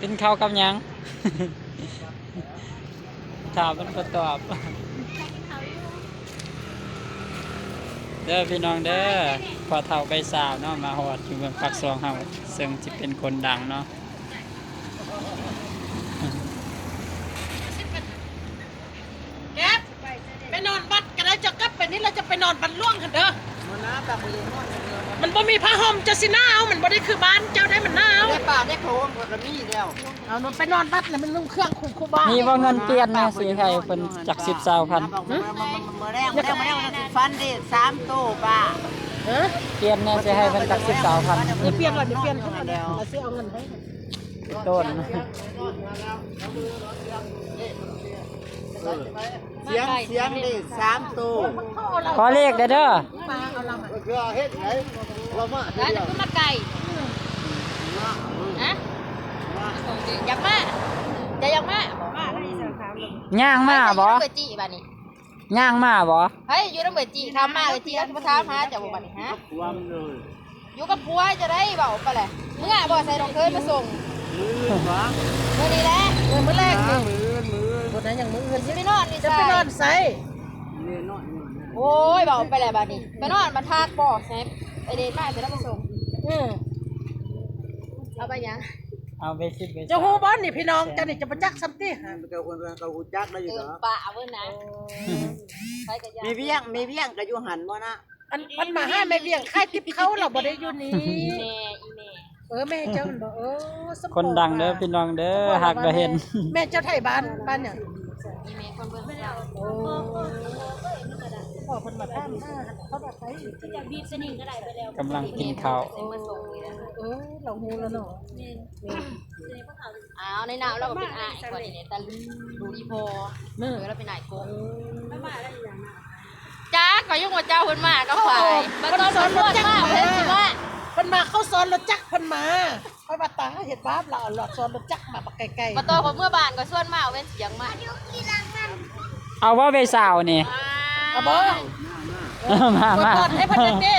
ກິນເຂົ້າກັບຫຍັງ? ຖາມມັນກໍຕອບ. ເດີພີ່ນ້ອງເດີ ພໍ່ເຖົ້າໄປສາວເນາະ ມາຮອດຢູ່ເມືອງປາກຊ່ອງເຮົາ ເຊິ່ງຊິເປັນຄົນດັງເນາະ. ແກັບ ໄປນອນວັດກໍໄດ້ ເຈົ້າກັບໄປນີ້ແລ້ວຈະໄປນອນວັດຫຼວງຫັ້ນເດີ. ມັນໜາວ ມັນບໍ່ມີຜ້າຫົ່ມ ເຈົ້າຊິໜາວ ມັນບໍ່ໄດ້ຄືບ້ານເຈົ້າໄດ໋ ມັນໜາວ. ໄດ້ຜ້າໄດ້ຜ້າຫົ່ມຂ້ອຍກໍມີແລ້ວ. ເອົາ ໄປນອນວັດນະ ມັນນຸ່ງເຄື່ອງຄຸມຄູບາ. ມີບໍ່ເງິນປ່ຽນນະ ຊິໃຫ້ເພິ່ນຈັກສິບຊາວພັນ? ມື້ແລງ ມື້ແລງ ມື້ແລງຊິຝັນເດ້ສາມໂຕປ້າ. ຮະ? ປ່ຽນນະ ຊິໃຫ້ເພິ່ນຈັກສິບຊາວພັນ. ເອີ ປ່ຽນວ່າ ປ່ຽນ ເອົາ ຊິເອົາເງິນໃຫ້. ຕົ້ນ ສຽງ ສຽງເດ້ສາມໂຕ. ຂໍເລກແດ່ເດີ. ເຮັດໄດ໋ ເວົ້າມາ ແລ້ວຄືມາໄກ ຮະ? ຢາກມາ ຈະຢາກມາບໍ່? ຍ່າງມາບໍ່? ໄປໃສ ຢູ່ນຳເບີຈີ້ບາດນີ້ ຍ່າງມາບໍ່? ເຮີ້ຍ ຢູ່ນຳເບີຈີ້ ຖາມມາເບີຈີ້ ແລ້ວຊິມາຖາມຫາເຈົ້າບໍ່ບາດນີ້ ຮະ? ຢູ່ກັບຜົວເຈົ້າໄດ໋ ເວົ້າໄປແຫຼະ. ເມືອບໍ່ໃສ່ດອກເຄີຍມາສົ່ງ. ມື້ອື່ນຫວາ? ມື້ນີ້ແຫຼະ. ເອີ ມື້ແລງນີ້. ມື້ອື່ນ ມື້ອື່ນ. ບໍ່ໄດ້ຫຍັງ ມື້ອື່ນຊິໄປນອນຢູ່ໃສ? ຈະໄປນອນໃສ? ໂອ້ຍ ເວົ້າໄປແຫຼະບາດນີ້ ໄປນອນມາທາກບໍ່ແຊບ. ໄປເດດມາຈະໄດ້ມາສົ່ງ. ເອີ ເອົາໄປຫຍັງ? ເອົາໄປສິບໄປຊາວ. ເຈົ້າຮູ້ບໍ່ນີ້ ພີ່ນ້ອງເຈົ້ານີ້ຈະບໍ່ຈັກຊ້ຳຕິ ຫາ ເຈົ້າຄົນເຂົາຮູ້ຈັກໄດ້ຢູ່ດອກ ປະເບິ່ງນະ. ໄປກະຢ່າ ແມ່ວຽງ ແມ່ວຽງກະຢູ່ຫັ້ນບໍ່ນະ? ອັນ ມັນມາຫາແມ່ວຽງຂາຍຕິບເຂົ້າ ລາວບໍ່ໄດ້ຢູ່ນີ້. ອີແມ່ ອີແມ່ ເອີ ແມ່ເຈົ້າຫັ້ນບໍ່? ເອີ ຄົນດັງເດີພີ່ນ້ອງເດີ ຫາກກໍເຫັນ. ແມ່ເຈົ້າໄທບ້ານ ບ້ານຫຍັງ? ອີແມ່ຄົນເມືອງເຈົ້າ. ໂອ້ ພໍ່ເພິ່ນມາຖາມຫາ ເຂົາວ່າໄປ ກຳລັງກິນເຂົ້າ. ເອີ ລາວຮູ້ແລ້ວເນາະ. ແມ່ນ ອ້າວ ໃນນາມລາວກໍເປັນອ້າຍຂ້ອຍນີ້ແຫຼະ ແຕ່ລູກອີ່ພໍ່ ເອີ ລາວເປັນອ້າຍກົກ. ຈັກ ຂ້ອຍຍັງບໍ່ຈັກເພິ່ນມາກັບໃຜ. ບັດຕອນເພິ່ນຊວນມາ ເພິ່ນຊິມາ ເພິ່ນມາ ເຂົາຊ້ອນລົດຈັກເພິ່ນມາ. ຂ້ອຍວ່າຕາຍ ເຮັດບາບລະ ເອົາລົດ ຊ້ອນລົດຈັກມາບັກໄກໆ. ບັດຕອນຂ້ອຍເມືອບ້ານ ຂ້ອຍຊວນມາ ເອົາແວ່ນສຽງມາ. ເອົາບໍ່ເວສາວນີ້? ເອົາບໍ່? ມາ ມາ ອວຍພອນໃຫ້ເພິ່ນແດ່ຕິ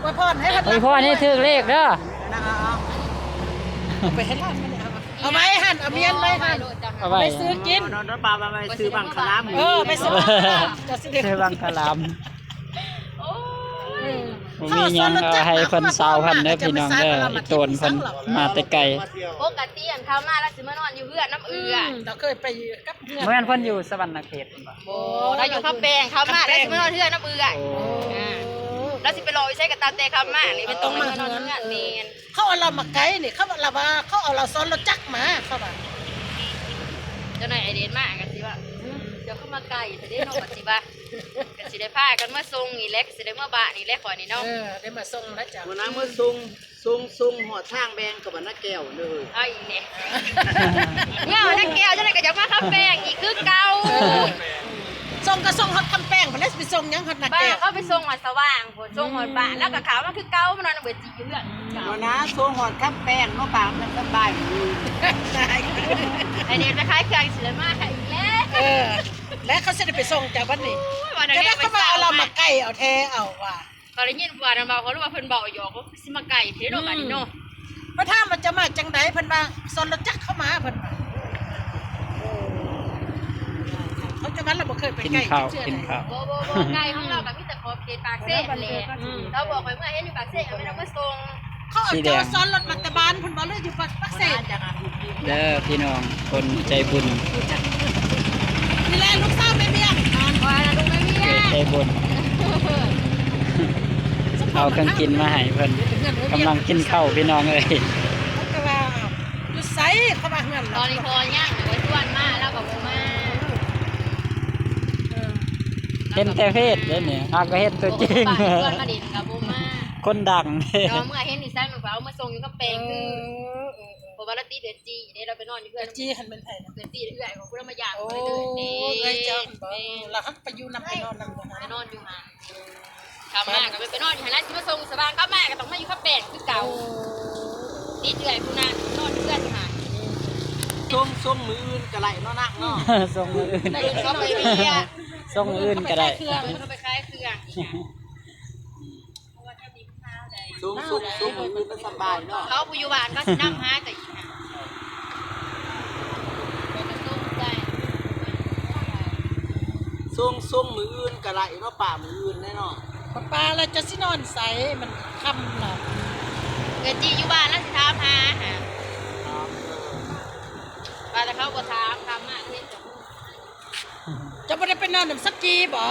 ອວຍພອນໃຫ້ເພິ່ນ ອວຍພອນໃຫ້ຖືກເລກເດີ. ເອົາໄປໃຫ້ຫຼານມັນ ເອົາໄວ້ຫັ້ນ ເອົາມຽນໄວ້ຫັ້ນ ເອົາໄວ້ຊື້ກິນ. ເອົາໄປຊື້ບັງຄະລາມ. ເອີ ໄປຊື້ບັງຄະລາມ ເຈົ້າຊິໄດ້ຊື້ບັງຄະລາມ. ໂອ້ຍ ບໍ່ມີຫຍັງ ເອົາໃຫ້ເພິ່ນຊາວພັນເດີພີ່ນ້ອງເດີ. ອີ່ໂຕນເພິ່ນມາແຕ່ໄກ. ປົກກະຕິອັນເຂົາມາລາວຊິມານອນຢູ່ເຮືອນນຳເອື້ອຍ. ລາວເຄີຍໄປກັບ ບໍ່ແມ່ນເພິ່ນຢູ່ສະຫວັນນະເຂດບໍ່? ບໍ່ ລາວຢູ່ຄຳແປງ ເຂົາມາລາວຊິມານອນເຮືອນນຳເອື້ອຍ. ໂອ້ ລາວຊິໄປລໍຢູ່ໃສກໍຕາມແຕ່ເຂົາມານີ້ ບໍ່ຕ້ອງມານອນເຮືອນ. ແມ່ນ ເຂົາເອົາລາວມາໄກນີ້ ເຂົາລາວວ່າເຂົາເອົາລາວຊ້ອນລົດຈັກມາ ເຂົາວ່າ. ເຈົ້ານາຍໄອເດນມາກໍຊິວ່າ ເຈົ້າຄືມາໄກແທ້ເດ້ເນາະ ກໍຊິວ່າ ກໍຊິໄດ້ພາກັນມາສົ່ງນີ້ແຫຼະ ກໍຊິໄດ້ເມືອບ້ານນີ້ແຫຼະຂ້ອຍນີ້ເນາະ. ເອີ ໄດ້ມາສົ່ງແລ້ວເຈົ້າ ຫົວໜ້າມາສົ່ງ ສົ່ງ ສົ່ງຮອດທາງແບ່ງກັບບ້ານນາແກ້ວເດີ. ເອົາອີກແຫຼະ ເມືອນາແກ້ວຈັ່ງໃດກໍຢາກມາຄຳແປງອີກຄືເກົ່າ. ເອີ ສົ່ງກໍສົ່ງຮອດຄຳແປງພຸ້ນແຫຼະ ຊິໄປສົ່ງຫຍັງຮອດນາແກ້ວ. ເຂົາໄປສົ່ງຮອດສະຫວ່າງພຸ້ນ ສົ່ງຮອດບ້ານ ແລ້ວກໍເຂົ້າມາຄືເກົ່າ ມານອນນຳເບີຈີຢູ່ເຮືອນ. ຫົວໜ້າສົ່ງຮອດຄຳແປງເນາະ ປາກມັນສະບາຍດີ. ໄອເດນໄປຂາຍເຄື່ອງຊິໄດ້ມາຂາຍອີກແລ້ວ. ເອີ ແລ້ວເຂົາຊິໄດ້ໄປສົ່ງເຈົ້າບັດນີ້. ໂອ້ຍ ວ່າແນວໃດ ກໍໄດ້ ເຂົາວ່າເອົາລາວມາໄກເອົາແທ້ເອົາວ່າ. ຂ້ອຍໄດ້ຍິນຜູ້ວ່ານັ້ນເວົ້າ ຂ້ອຍຮູ້ວ່າເພິ່ນເວົ້າຫຍອກ ກໍຄືຊິມາໄກແທ້ເນາະ ບາດນີ້ເນາະ. ຂ້ອຍຖາມວ່າຈະມາຈັ່ງໃດ ເພິ່ນວ່າຊ້ອນລົດຈັກເຂົ້າມາ ເພິ່ນວ່າ. ເຂົາຈະມາ ລາວບໍ່ເຄີຍໄປໄກຈັກເທື່ອ. ບໍ່ ບໍ່ ບໍ່ ໄກ ຂອງລາວກໍມີແຕ່ຂອບເຂດປາກເຊຫັ້ນແຫຼະ. ລາວບອກຂ້ອຍເມື່ອເຫັນຢູ່ປາກເຊກໍແມ່ນເອົາມາສົ່ງ. ເຂົາເອົາເຈົ້າຊ້ອນລົດມາແຕ່ບ້ານພຸ້ນບໍ່ ຫຼືຢູ່ປາກເຊ? ເດີພີ່ນ້ອງ ຄົນໃຈບຸນ ນີ້ແຫຼະລູກສາວແມ່ວຽງ ຂ້ອຍນະລູກແມ່ວຽງ ໃຈບຸນ ເອົາເຄື່ອງກິນມາໃຫ້ເພິ່ນ ກຳລັງກິນເຂົ້າພີ່ນ້ອງເອີຍ. ເຂົາກໍວ່າຢູ່ໃສ ເຂົາວ່າເຮືອນ ຕອນນີ້ພໍຍ່າງໄປຊວນມາ ລາວກໍບໍ່ມາ. ເອີ ເຫັນແຕ່ເຟສເດ້ນີ້ ຫາກໍເຫັນຕົວຈິງ ຊວນມາຫຼິ້ນກໍບໍ່ມາ ຄົນດັງເດ້. ແຕ່ວ່າເມື່ອເຫັນນີ້ຊັ້ນ ມັນກໍເອົາມາສົ່ງຢູ່ກັບແປງຄື ເອີ ເອີ ເພາະວ່າລາວຕິດເດືອນຈີ່ເດ້ ລາວໄປນອນຢູ່ເຮືອນ ເດືອນຈີ່ຫັ້ນແມ່ນໃຜນະ? ເດືອນຈີ່ເອື້ອຍຂອງຜູ້ລາວມາຢາມ. ໂອ້ ເອື້ອຍເຈົ້າ ເອີ ລາວຮັກໄປຢູ່ນຳ ໄປນອນນຳ ໄປນອນຢູ່ຫັ້ນ. ເຂົ້າມາກໍໄປນອນຢູ່ຫັ້ນລະ ຊິມາສົ່ງສະຫວ່າງ ກັບມາກໍຕ້ອງມາຢູ່ກັບແປງຄືເກົ່າ. ໂອ້ ຕິດເອື້ອຍຜູ້ນັ້ນ ນອນຢູ່ເຮືອນຢູ່ຫັ້ນ. ສົ່ງ ສົ່ງມື້ອື່ນກໍໄດ້ເນາະນາງເນາະ ສົ່ງມື້ອື່ນ ສົ່ງໄປວຽກ ສົ່ງມື້ອື່ນກໍໄດ້ ເພິ່ນເອົາໄປຂາຍເຄື່ອງ. ສູງ ສູງ ສູງ ມັນສະບາຍເນາະ. ເຂົາຜູ້ຢູ່ບ້ານເຂົາຊິນຳຫາເຈົ້າອີກຫັ້ນ. ສົ່ງ ສົ່ງມື້ອື່ນກໍໄດ້ເນາະ ປ້າ ມື້ອື່ນແນ່ເນາະ. ປ້າ ແລ້ວເຈົ້າຊິນອນໃສ? ມັນຄ່ຳລະ. ເອື້ອຍຈີຢູ່ບ້ານລະຊິຖາມຫາຫາ. ວ່າແຕ່ເຂົາບໍ່ຖາມ ຖາມມາເຮັດ. ເຈົ້າບໍ່ໄດ້ໄປນອນນຳສັກກີບໍ?